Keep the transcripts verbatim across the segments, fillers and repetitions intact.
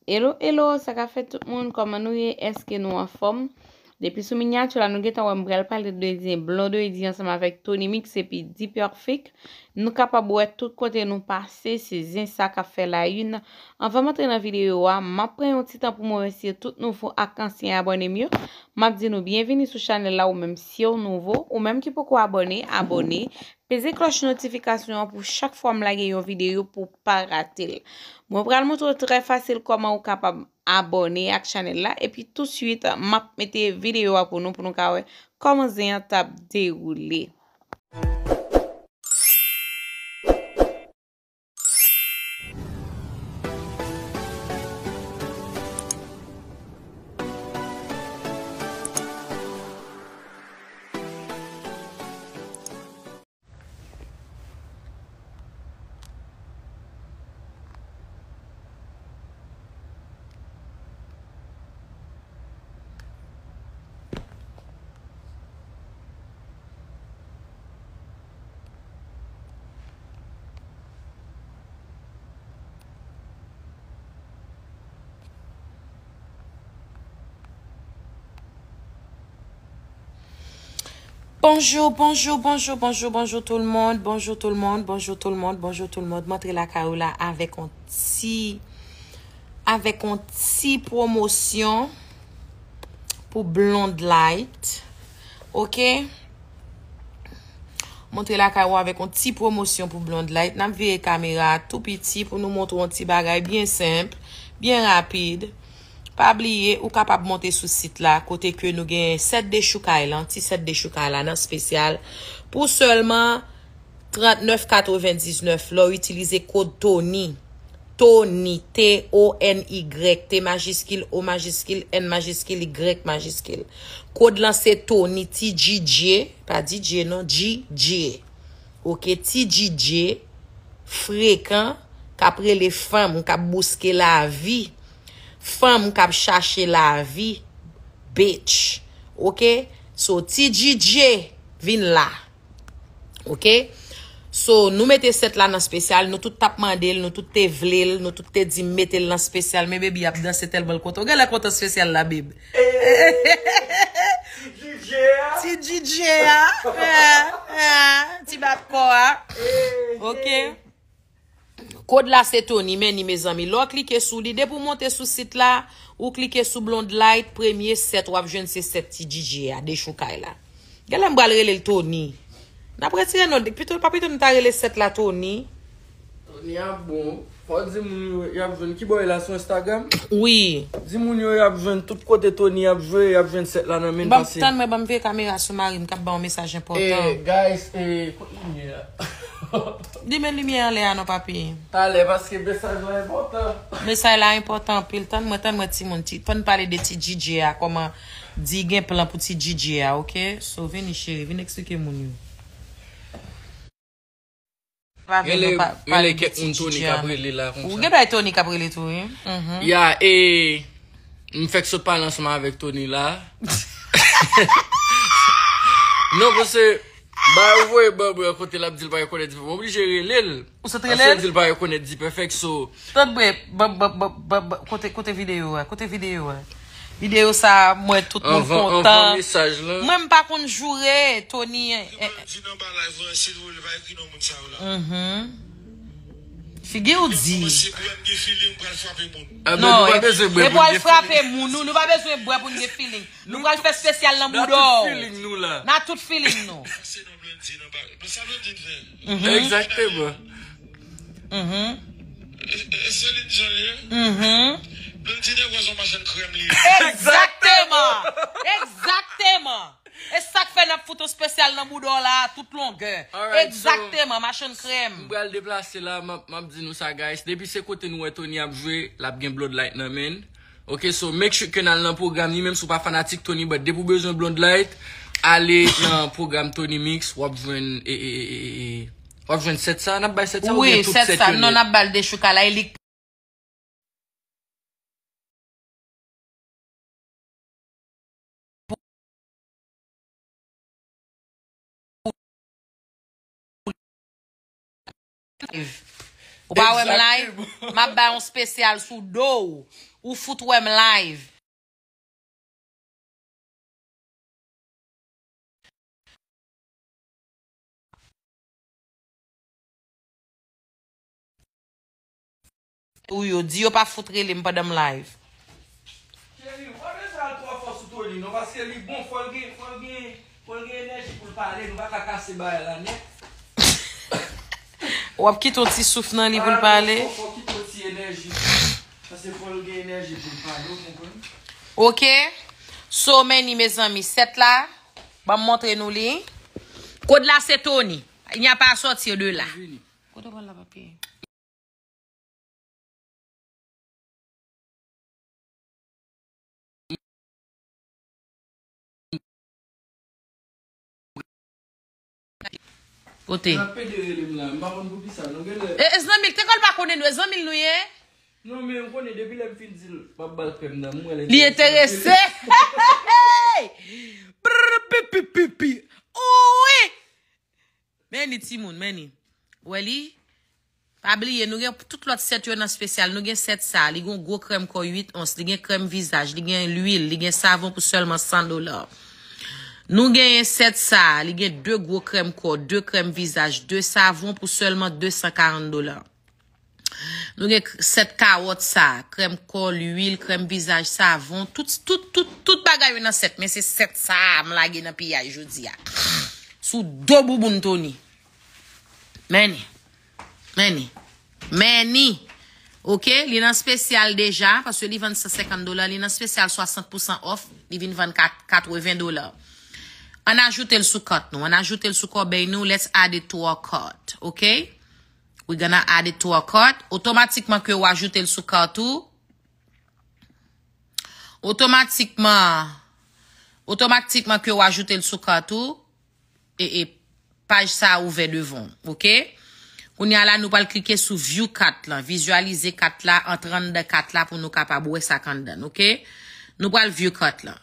Hello, hello, sa k ap fèt tout moun? Kòman nou ye? Èske nou anfòm? Depi sou minyati la, nou gentan wè m pral pale de zen Blondedy ansanm avèk Tony Mix epi D-Perfect. Nou kapab wè tout kote nou pase, se zen sa k ap fè la une. Anvan m antre nan videyo a, m ap pran yon ti tan pou m remèsye tout nouvo ak ansyen abòne m yo. M ap di nou byenvini sou chanèl la, ou menm si w nouvo, ou menm ki poko abòne, abòne. Peze klòch notifikasyon an pou chak fwa m lage yon videyo pou w pa rate l. Mwen pral montre w trè fasil kòman ou kapab abòne ak chanèl la, epi touswit m ap mete videyo a pou nou, pou nou ka wè kòman zen an t ap dewoule. Bonjou, bonjou, bonjou, bonjou, bonjou tout le monde, bonjou tout le monde, bonjou tout le monde, bonjou tout le monde. M antre lakay ou la avèk yon ti, avèk yon ti pwomosyon pou Blonde Light. Oke? M antre lakay ou avèk yon ti pwomosyon pou Blonde Light. N ap vire kamera a tou piti pou nou montre w yon ti bagay byen senp, byen rapid. Pa bliye, ou kapab monte sou sit la, kote ke nou gen sèt dechoukay lan, ti sèt dechoukay la nan espesyal, pou sèlman trannèf katrevendiznèf lè w itilize kòd Tony. Tony, T O N Y, T majiskil, O majiskil, N majiskil, Y majiskil. Kòd lan se Tony, T G J, pa D J non, G J. Oke, T G J, frekan, k ap rele fanm, k ap bouske lavi. Fanm k ap chache lavi, bitch. Oke? So, T G J, vin la. Oke? So, nou mete sèt la nan espesyal, nou tout t ap mande l, nou tout te vle l, nou tout te di m mete l nan espesyal, men baby ap danse tèlman l kontan. Ou genlè kontan espesyal la, babe. Ti D J a. Ti D J a. Eh, eh, ti bat kò a. Oke. Kòd la se Tony, men ni mezanmi. Lè w klike sou li, depi w monte sou sit la, ou klike sou Blonde Light, premye sèt w ap jwenn se sèt ti D J a, dechoukay la. Genlè m pral rele l Tony. N ap retire non, pito, pa pito nou ta rele sèt la Tony. Tony a bon. Fò di moun yo y ap jwenn ki bò e la sou Instagram? Wi. Di moun yo y ap jwenn tout kote Tony ap jwe, y ap jwenn sèt la nan men l pase. Tann mwen, ban m veye kamera sou mari m k ap ba w mesaj enpòtan. Eh, guys, eh, kot limyè a? Limen limyè anlè a non, papi. Talè, paske mesaj la enpòtan. Mesaj la enpòtan anpil. Tann mwen, tann mwen, timoun. Ti, fò n pale de ti D J a, kòman di gen plan pou ti D J a, oke? So, vini, cheri, vin eksplike moun yo. Pa vle nou pa pale de ti D J a. Rele kèk moun Tony k ap rele la konsa. Ou gen bagay Tony k ap rele tou, wi. Mhm. Ya, e, m fèk sot pale ansanm avèk Tony la. Non, paske, ba, ou voye ban mwen kote l ap di l pa rekonèt diferans. Mwen oblije rele l. Ou sot rele l? Paske l di l pa rekonèt D-Perfect, so. Tann mwen, ban, ban, ban, ban, ban, kote, kote videyo a? Kote videyo a? Videyo sa a, mwen, tout moun kontan. Anvan, anvan mesaj lan. Mwen, m pa konn joure, Tony, eh, eh. Vin anba live lan, si l vle, pa ekri non moun sa yo la. Mhm. Figi w di. Kòmanse pou m gen feeling, pral frape moun. Ah, ben, non, nou pa bezwen bwè pou n gen feeling. E pral frape moun, nou, nou pa bezwen bwè pou n gen feeling. Nou pral fè espesyal nan bouda w. Nan tout feeling nou la. Nan tout feeling nou. Pase non Blondedy nan ba-, nan sa Blondedy fè. Mhm. Egzakteman. Mhm. E, e, e Celine Jean li ye. Mhm. Blondedy te kwè se yon machann krèm li ye. Egzakteman. Egzakteman. E sa k fè n ap fout yon espesyal nan bouda w la, tout longè. Alright, so, egzakteman, machann krèm. M pral deplase la, m ap, m ap di nou sa, guys. Depi se kote nou wè Tony ap jwe, l ap gen Blonde Light nan men l. Ok, so make sure ke n al nan pwogram li, menm si w pa fanatik Tony, but depi w bezwen Blonde Light, ale nan pwogram Tony Mix, w ap jwenn, e, e, w ap jwenn sèt sa, n ap bay sèt sa, oubyen tout sèt yo nèt? Wi, sèt sa, non, n ap ba l dechoukay la, e li live. Ou pa wè m live? M ap bay yon spesyal sou do w. Ou fout wè m live. Ou yo di yo pa fout rele m pandan m live. Cheri, ou pa bezwen al twò fò sou Tony non, paske li bon, fò l gen, fò l gen, fò l gen enèji pou l pale, nou pa ka kase bagay la nèt. W ap kite yon ti souf nan li pou l pale. Fò, fò kite yon ti enèji. Paske fò l gen enèji pou l pale, ou konprann? Ok. So many, mezanmi, sèt la, ban m montre nou li. Kòd la se Tony. Il n'y a pas à sortir de là. Kote w pral la, papi? Kote? N ap pede rele m la, m pa konn pou ki sa, nou genlè. E, e, zanmi l, te kòl pa konnen nou, e zanmi l nou ye? Non, men m konnen depi lè m fin di l, m ap ba l krèm nan, m wè l enterese. Li enterese! Hey! Brr, pi, pi, pi, pi. Wi! Men ni timoun, men ni. Wè li? Pa bliye, nou gen tout lòt sèt yo nan spesyal. Nou gen sèt sa, li gen gwo krèm kò uit ons, li gen krèm vizaj, li gen lwil, li gen savon pou sèlman san dola. Nou genyen sèt sa, li gen de gwo krèm kò, de krèm vizaj, de savon pou sèlman de san karant dola. Nou gen k-, sèt kawòt sa, krèm kò, lwil, krèm vizaj, savon, tout, tout, tout, tout bagay yo nan sèt, men se sèt sa a m lage nan piyay jodi a. Sou do bouboun Tony. Men ni. Men ni. Men ni. Ok, li nan spesyal deja, paske li vann san senkant dola, li nan spesyal swasant pousan off, li vin vann kat-, katreven dola. Ann ajoute l sou kart nou, ann ajoute l sou kòbèy nou, let's add it to our cart, ok? We're gonna add it to our cart. Otomatikman ke w ajoute l sou kart ou, otomatikman, otomatikman ke w ajoute l sou kart ou, e, e paj sa a ouvè devan w, ok? Kounye a la, nou pral klike sou view cart lan, vizyalize kat la, antre anndan kat la pou nou kapab wè sa k anndan l, ok? Nou pral view cart lan.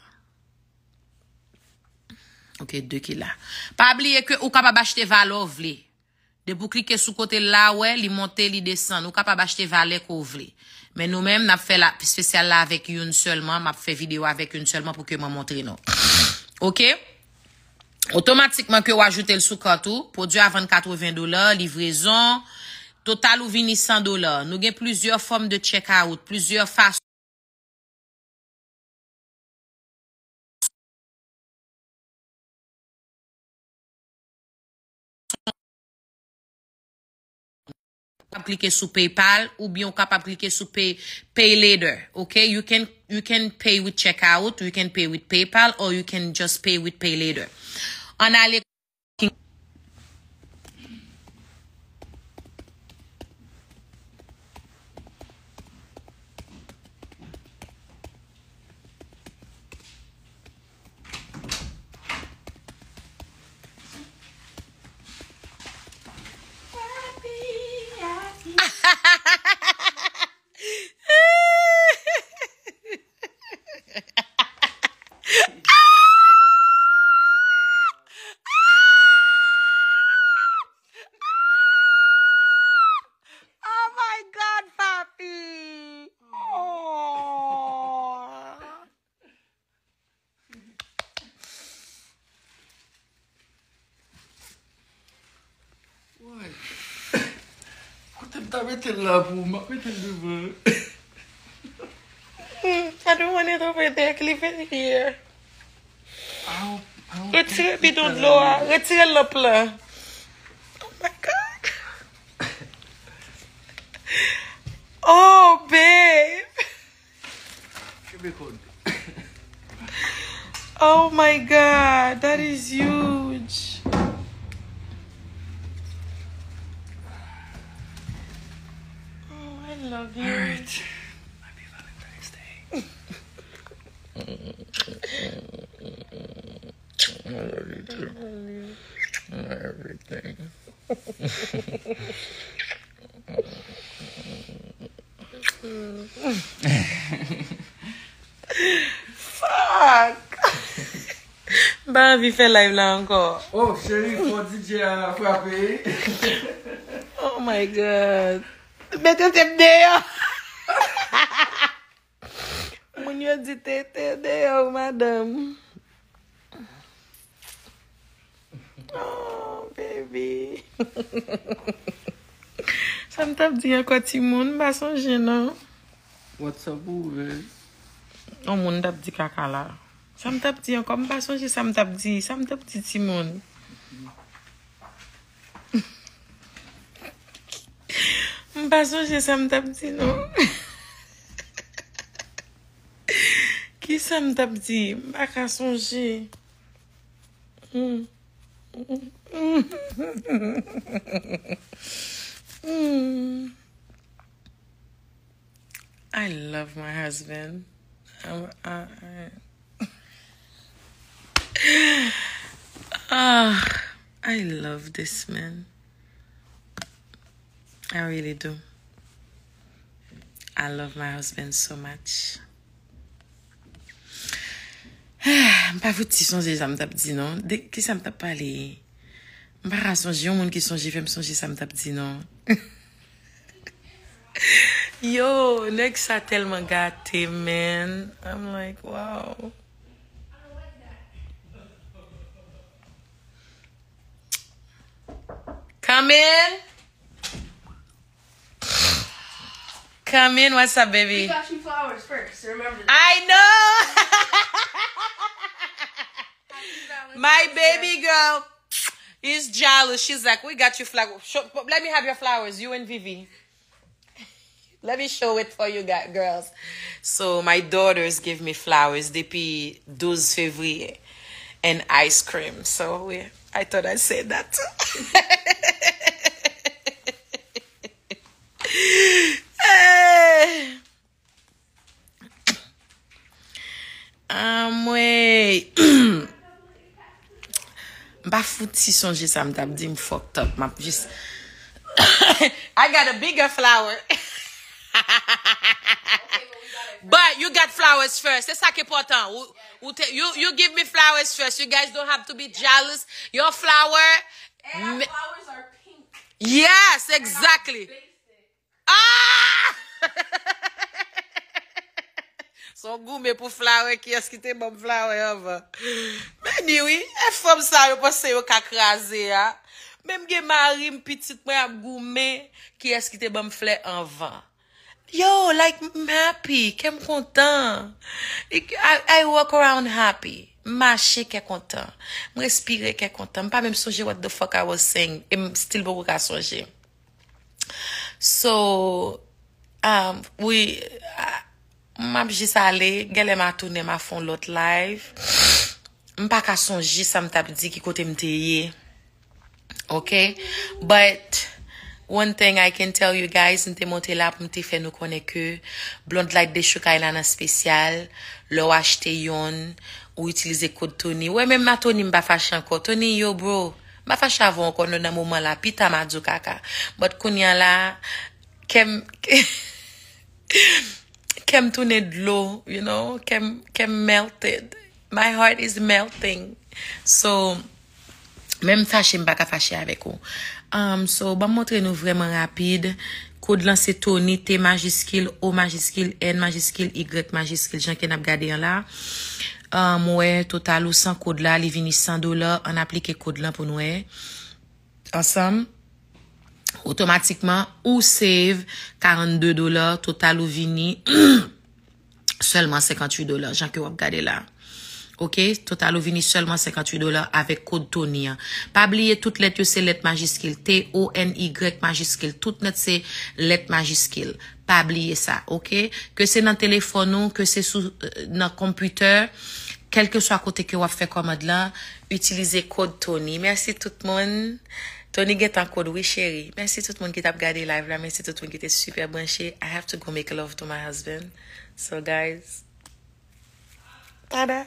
Ok, de ki la. Pa bliye ke ou kapab achte valè w vle. Depi w klike sou kote l la, wè, li monte, li desann. Ou kapab achte valè ke w vle. Men nou menm, n ap fè la, espesyal la avèk youn sèlman. M ap fè videyo avèk youn sèlman pou ke mwen montre nou. Ok? Otomatikman ke w ajoute l sou kart ou, pwodui a vann katreven dola, livrezon, total ou vini san dola. Nou gen plizyè fòm de check out, plizyè fason. Kapab klike sou PayPal oubyen ou kapab klike sou Pay, Pay Later, ok? You can, you can pay with checkout, you can pay with PayPal, or you can just pay with Pay Later. Ann ale Oh my God, papi! Oh. Woy. Kote m ta mete l la pou ou? M ap mete l devan. Hmm, I don't want it over there. Leave it here. Retire bidon dlo a. Retire lanp la. Oh my God. Oh, babe. Kenbe kòd. Oh my God, that is huge. Oh, I love you. All right. Happy Valentine's Day. I love you too. Everything. Fuck! M pa anvi fè live la ankò. Oh, cheri, fò D J a frape. Oh my God. Mete tete deyò. Moun yo di tete deyò, madanm. Oh, baby. Sa m t ap di ankò, timoun, m pa sonje non. WhatsApp ouvè. On moun t ap di kaka la. Sa m t ap di ankò, m pa sonje sa m t ap di. Sa m t ap di, timoun. M pa sonje sa m t ap di non. Kisa m t ap di? M pa ka sonje. Hmm. Hmm. I love my husband. I'm, I, I, Ah, I love this man. I really do. I love my husband so much. M pa fouti sonje sa m t ap di non. De kisa m t ap pale? M pa ka sonje, yon moun ki sonje fè m sonje sa m t ap di non. Yo, nèg sa tèlman gate, man. I'm like, wow. Come in. Come in, what's up, baby? We got you flowers first, remember that. I know. My baby girl is jealous. She's like, "We got you flowers. Show, let me have your flowers, you and Vivi. Let me show it for you guys, girls." So my daughters give me flowers depuis douze février and ice cream. So we, I thought I'd say that too. Eh. Anmwey. M pa fouti sonje sa m t ap di, m fucked up. M ap jis I got a bigger flower. But you got flowers first. Se sa ki enpòtan. Ou, ou te, you, you give me flowers first. You guys don't have to be jealous. Your flower. And our flowers are pink. Yes, exactly. Ah! Son goumen pou flower, kiyès ki te ban m flower anvan? Men ni wi, e fanm sa yo panse yo ka kraze a. Menm gen mari m, pitit mwen ap goumen, kiyès ki te ban m flè anvan? Yo, like, m happy, kè m kontan. I, I, I walk around happy. M mache kè kontan. M respire kè kontan. M pa menm sonje what the fuck I was saying. E m still poko ka sonje. So, um, wi, ah, m ap jis ale. Genlè m a tounen, m a fè yon lòt live. M pa ka sonje sa m t ap di, ki kote m te ye. Ok? But one thing I can tell you guys, m te monte la pou m te fè nou konnen ke Blonde Light Deshoukay la nan espesyal. Lè w achte yonn, ou itilize kòd Tony. Wè, menm a Tony, m pa fache ankò. Tony, yo, bro, m pa fache avè w ankò, non, nan moman la. Pita m a di w kaka. But kounye a la, kè m, kè m tounen dlo, you know? Kè m, kè m melted. My heart is melting. So, menm fache, m pa ka fache avèk ou. Um, so, ban m montre nou vrèman rapid. Kòd lan se Tony, T majiskil, O majiskil, N majiskil, Y majiskil, jan ke n ap gade an la. Um, ou wè, total ou san kòd la, li vini san dola, ann aplike kòd lan pou n wè. Ansanm, otomatikman, ou save karannde dola, total ou vini sèlman senkanntuit dola, jan ke w ap gade la. Ok, total ou vini sèlman senkanntuit dola avèk kòd Tony an. Pa bliye tout lèt yo se lèt majiskil, T O N Y majiskil, tout nèt se lèt majiskil. Pa bliye sa, ok? Ke se nan telefòn ou, ke se sou, euh, nan konpitè, kèlkeswa kote ke w ap fè kòmand lan, itilize kòd Tony. Mèsi tout moun. Tony gentan kòd wi cheri. Mèsi tout moun ki t ap gade live la, mèsi tout moun ki te super branche. I have to go make love to my husband. So guys, tada!